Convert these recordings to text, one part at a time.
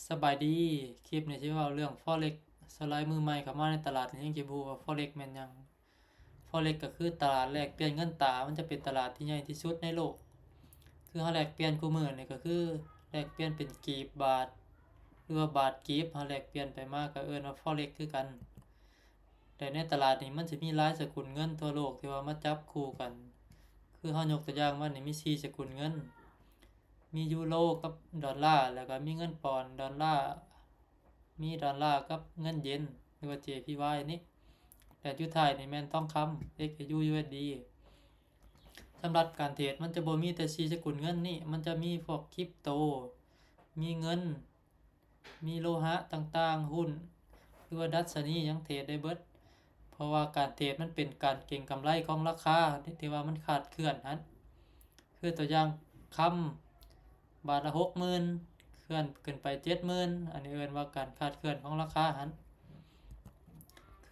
ສະບາຍດີ, ຄລິບນີ້ຊິເວົ້າເລື່ອງ Forex. ສ່ວນຫຼາຍມືໃໝ່ເຂົ້າມາໃນຕະຫຼາດນີ້ຍັງຊິບໍ່ຮູ້ວ່າ Forex ແມ່ນຫຍັງ. Forex ກໍຄືຕະຫຼາດແລກປ່ຽນເງິນຕາ, ມັນຈະເປັນຕະຫຼາດທີ່ໃຫຍ່ທີ່ສຸດໃນໂລກ. ຄືເຮົາແລກປ່ຽນຄູ່ມື້ນີ້ກໍຄືແລກປ່ຽນເປັນກີບ, ບາດ ຫຼືວ່າບາດກີບ, ເຮົາແລກປ່ຽນໄປມາກໍເອີ້ນວ່າ Forex ຄືກັນ. ແຕ່ໃນຕະຫຼາດນີ້ມັນຊິມີຫຼາຍສະກຸນເງິນທົ່ວໂລກທີ່ວ່າມາຈັບຄູ່ກັນ. ຄືເຮົາຍົກຕົວຢ່າງມານີ້ມີສີ່ສະກຸນເງິນ, ມີຢູໂຣກັບດອນລາ, ແລ້ວກໍມີເງິນປອນ, ດອນລາ, ມີດອນລາກັບເງິນເຢນ ຫຼືວ່າ JPY ນີ້. ແລະ ສຸດທ້າຍນີ້ແມ່ນທອງຄຳ XAU USD. ສຳລັບການເທຣດມັນຈະບໍ່ມີແຕ່ສີ່ສະກຸນເງິນນີ້, ມັນຈະມີພວກຄຣິບໂຕ, ມີເງິນ, ມີໂລຫະຕ່າງໆ, ຫຸ້ນ ຫຼືວ່າດັດຊະນີ ຫຍັງເທຣດໄດ້ເບິດ. ເພາະວ່າການເທຣດມັນເປັນການເກັງກຳໄລຂອງລາຄາທີ່ວ່າມັນຄາດເຄື່ອນຫັ້ນ. ຄືຕົວຢ່າງຄຳບາດລະຫົກໝື່ນ ເຄື່ອນຂຶ້ນໄປເຈັດໝື່ນ, ອັນນີ້ເອີ້ນວ່າການຄາດເຄື່ອນຂອງລາຄາຫັ້ນ.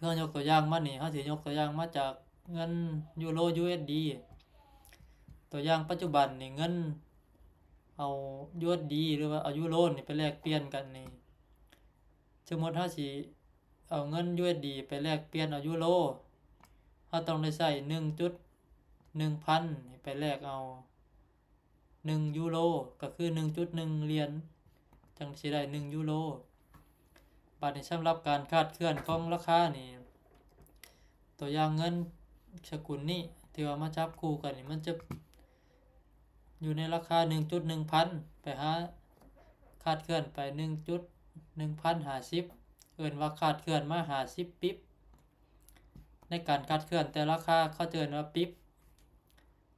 ຄືເຮົາຍົກຕົວຢ່າງມານີ້, ເຮົາຊິຍົກຕົວຢ່າງມາຈາກເງິນຢູໂຣ USD. ຕົວຢ່າງປັດຈຸບັນນີ້ເງິນ ເອົາ USD ຫຼືວ່າເອົາຢູໂຣນີ້ໄປແລກປ່ຽນກັນນີ້, ສົມມຸດເຮົາຊິເອົາເງິນ USD ໄປແລກປ່ຽນເອົາຢູໂຣ, ເຮົາຕ້ອງໄດ້ໃຊ້ໜຶ່ງຈຸດໜຶ່ງພັນນີ້ໄປແລກເອົາໜຶ່ງຢູໂຣ, ກໍຄືໜຶ່ງຈຸດໜຶ່ງຫຼຽນ ຈັ່ງຊິໄດ້ໜຶ່ງຢູໂຣ. ບາດນີ້ສຳລັບການຄາດເຄື່ອນຂອງລາຄານີ້, ຕົວຢ່າງເງິນສະກຸນນີ້ທີ່ວ່າມາຈັບຄູ່ກັນນີ້, ມັນຈະຢູ່ໃນລາຄາໜຶ່ງຈຸດໜຶ່ງພັນ ໄປຫາ ຄາດເຄື່ອນໄປໜຶ່ງຈຸດໜຶ່ງພັນຫ້າສິບ, ເອີ້ນວ່າຄາດເຄື່ອນມາຫ້າສິບປິບ. ໃນການຄາດເຄື່ອນແຕ່ລາຄາເຂົາຈະເອີ້ນວ່າປິບ.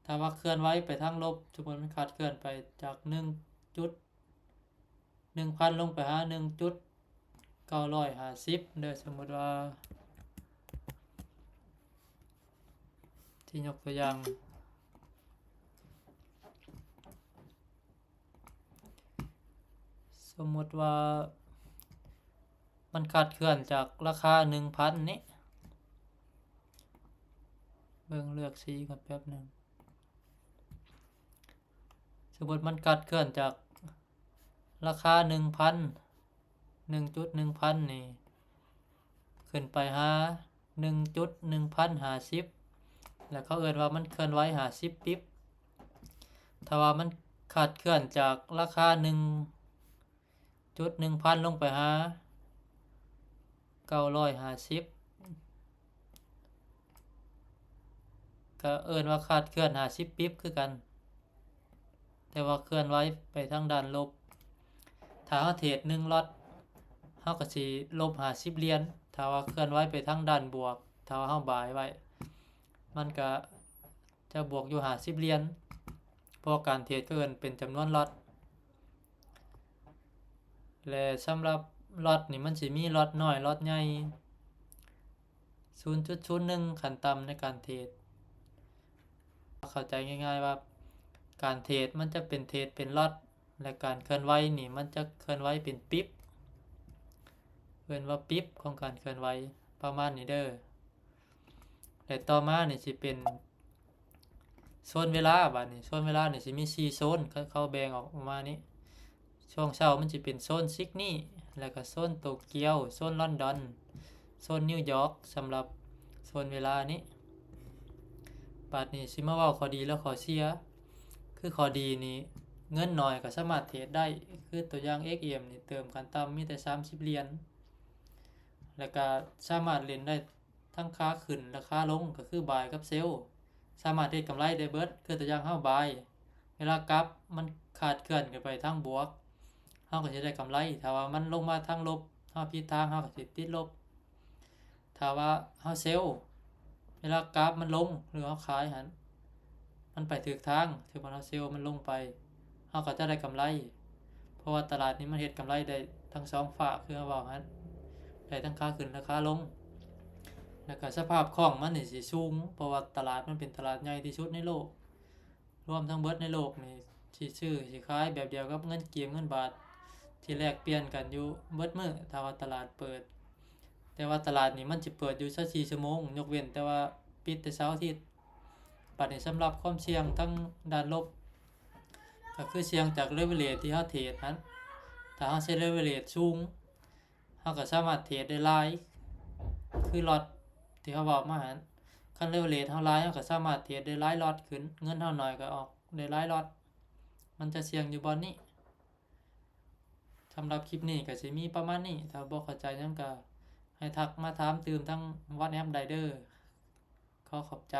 ຖ້າວ່າເຄື່ອນໄຫວໄປທາງລົບ, ສົມມຸດມັນຄາດເຄື່ອນໄປຈາກໜຶ່ງຈຸດ ໜຶ່ງພັນລົງໄປຫາໜຶ່ງຈຸດເກົ້າຮ້ອຍຫ້າສິບເດີ, ສົມມຸດວ່າ ທີ່ຍົກຕົວຢ່າງ, ສົມມຸດວ່າມັນຄາດເຄື່ອນຈາກລາຄາໜຶ່ງພັນນີ້, ເບິ່ງເລືອກສີກ່ອນແປັບໜຶ່ງ. ສົມມຸດມັນຄາດເຄື່ອນຈາກລາຄາໜຶ່ງພັນ ໜຶ່ງຈຸດໜຶ່ງພັນນີ້ ຂຶ້ນໄປຫາໜຶ່ງຈຸດໜຶ່ງພັນຫ້າສິບ ແລ້ວເຂົາເອີ້ນວ່າມັນເຄື່ອນໄຫວຫ້າສິບປິບ. ຖ້າວ່າມັນຄາດເຄື່ອນຈາກລາຄາໜຶ່ງ ຈຸດໜຶ່ງພັນລົງໄປຫາເກົ້າຮ້ອຍຫ້າສິບ ກໍເອີ້ນວ່າຄາດເຄື່ອນຫ້າສິບປິບຄືກັນ, ແຕ່ວ່າເຄື່ອນໄຫວໄປທາງດ້ານລົບ. ຖ້າເຮົາເທຣດໜຶ່ງລັອດ ເຮົາກໍຊິລົບຫ້າສິບຫຼຽນ, ຖ້າວ່າເຄື່ອນໄຫວໄປທາງດ້ານບວກ, ຖ້າວ່າເຮົາບາຍໄວ້ ມັນກໍ ຈະບວກຢູ່ຫ້າສິບຫຼຽນ, ເພາະການເທຣດເຂົາເອີ້ນເປັນຈຳນວນລັອດ ແລະ ສຳລັບລັອດນີ້ມັນຊິມີລັອດນ້ອຍ, ລັອດໃຫຍ່, ສູນຈຸດສູນໜຶ່ງຂັ້ນຕ່ຳໃນການເທຣດ. ເຂົ້າໃຈງ່າຍໆວ່າການເທຣດມັນຈະເປັນເທຣດເປັນລັອດ ແລະ ການເຄື່ອນໄຫວນີ້ມັນຈະເຄື່ອນໄຫວເປັນປິບ, ເອີ້ນວ່າປິບຂອງການເຄື່ອນໄຫວ ປະມານນີ້ເດີ. ແລະ ຕໍ່ມານີ້ຊິເປັນໂຊນເວລາ, ບາດນີ້ໂຊນເວລານີ້ຊິມີສີ່ໂຊນ, ເຂົາ ເຂົາແບ່ງອອກປະມານນີ້. ຊ່ວງເຊົ້າມັນຊິເປັນໂຊນຊິດນີ, ແລ້ວກໍໂຊນໂຕກຽວ, ໂຊນລອນດອນ, ໂຊນນິວຢອກ, ສຳລັບໂຊນເວລານີ້. ບາດນີ້ຊິມາເວົ້າຂໍ້ດີ ແລະ ຂໍ້ເສຍ. ຄືຂໍ້ດີນີ້ເງິນໜ້ອຍກໍສາມາດເທຣດໄດ້, ຄືຕົວຢ່າງ ເອັກເອັມ ນີ້ເຕີມຂັ້ນຕ່ຳມີແຕ່ສາມສິບຫຼຽນ, ແລ້ວກໍສາມາດຫຼິ້ນໄດ້ ທັງຂາຂຶ້ນ ແລະ ຂາລົງ ກໍຄືບາຍກັບເຊວ ສາມາດເຮັດກຳໄລໄດ້ເບິດ. ຄືຕົວຢ່າງເຮົາບາຍ ເວລາກັບມັນຄາດເຄື່ອນຂຶ້ນໄປທາງບວກ ເຮົາກໍຊິໄດ້ກຳໄລ, ຖ້າວ່າມັນລົງມາທາງລົບ ເຮົາຜິດທາງ ເຮົາກໍຊິຕິດລົບ. ຖ້າວ່າເຮົາເຊວ ເວລາກຣາຟມັນລົງ ຫຼື ເຮົາຂາຍຫັ້ນ ມັນໄປຖືກທາງ ຖືກວ່າເຮົາເຊວມັນລົງໄປ ເຮົາກໍຈະໄດ້ກຳໄລ ເພາະວ່າຕະຫຼາດນີ້ມັນເຮັດກຳໄລໄດ້ທັງສອງຟາກ ຄືເຮົາເວົ້າຫັ້ນ ໄດ້ທັງຂາຂຶ້ນ ແລະ ຂາລົງ ແລ້ວກໍສະພາບຄ່ອງມັນນີ້ຊິສູງ ເພາະວ່າຕະຫຼາດມັນເປັນຕະຫຼາດໃຫຍ່ທີ່ສຸດໃນໂລກ ລວມທັງເບິດໃນໂລກນີ້ ຊິຊື້ຊິຂາຍແບບດຽວກັບເງິນກີບເງິນບາດ ທີ່ແລກປ່ຽນກັນຢູ່ເບິດມື້ ຖ້າວ່າຕະຫຼາດເປີດ. ແຕ່ວ່າຕະຫຼາດນີ້ມັນຊິເປີດຢູ່ຊາວສີ່ຊົ່ວໂມງ ຍົກເວັ້ນແຕ່ວ່າປິດແຕ່ເສົາອາທິດ. ບັດນີ້ສຳລັບຄວາມສ່ຽງທາງດ້ານລົບ ກໍຄືສ່ຽງຈາກເລເວີເຣຈທີ່ເຮົາເທຣດຫັ້ນ. ແ ຖ້າເຮົາເຊັດເລເວີເຣຈສູງ ເຮົາກໍສາມາດເທຣດໄດ້ຫຼາຍ ຄືລັອດທີ່ເຮົາເວົ້າມາຫັ້ນ. ຄັນເລເວີເຣຈເຮົາຫຼາຍ ເຮົາກໍສາມາດເທຣດໄດ້ຫຼາຍລັອດຂຶ້ນ ເງິນເຮົາໜ້ອຍກໍອອກໄດ້ຫຼາຍລັອດ. ມັນຈະສ່ຽງຢູ່ບ່ອນນີ້. ສຳລັບຄລິບນີ້ກໍຊິມີປະມານນີ້. ຖ້າບໍ່ເຂົ້າໃຈຫຍັງກໍໃຫ້ທັກມາຖາມຕື່ມທາງ WhatsApp ໄດ້ເດີ້. ຂໍຂອບໃຈ.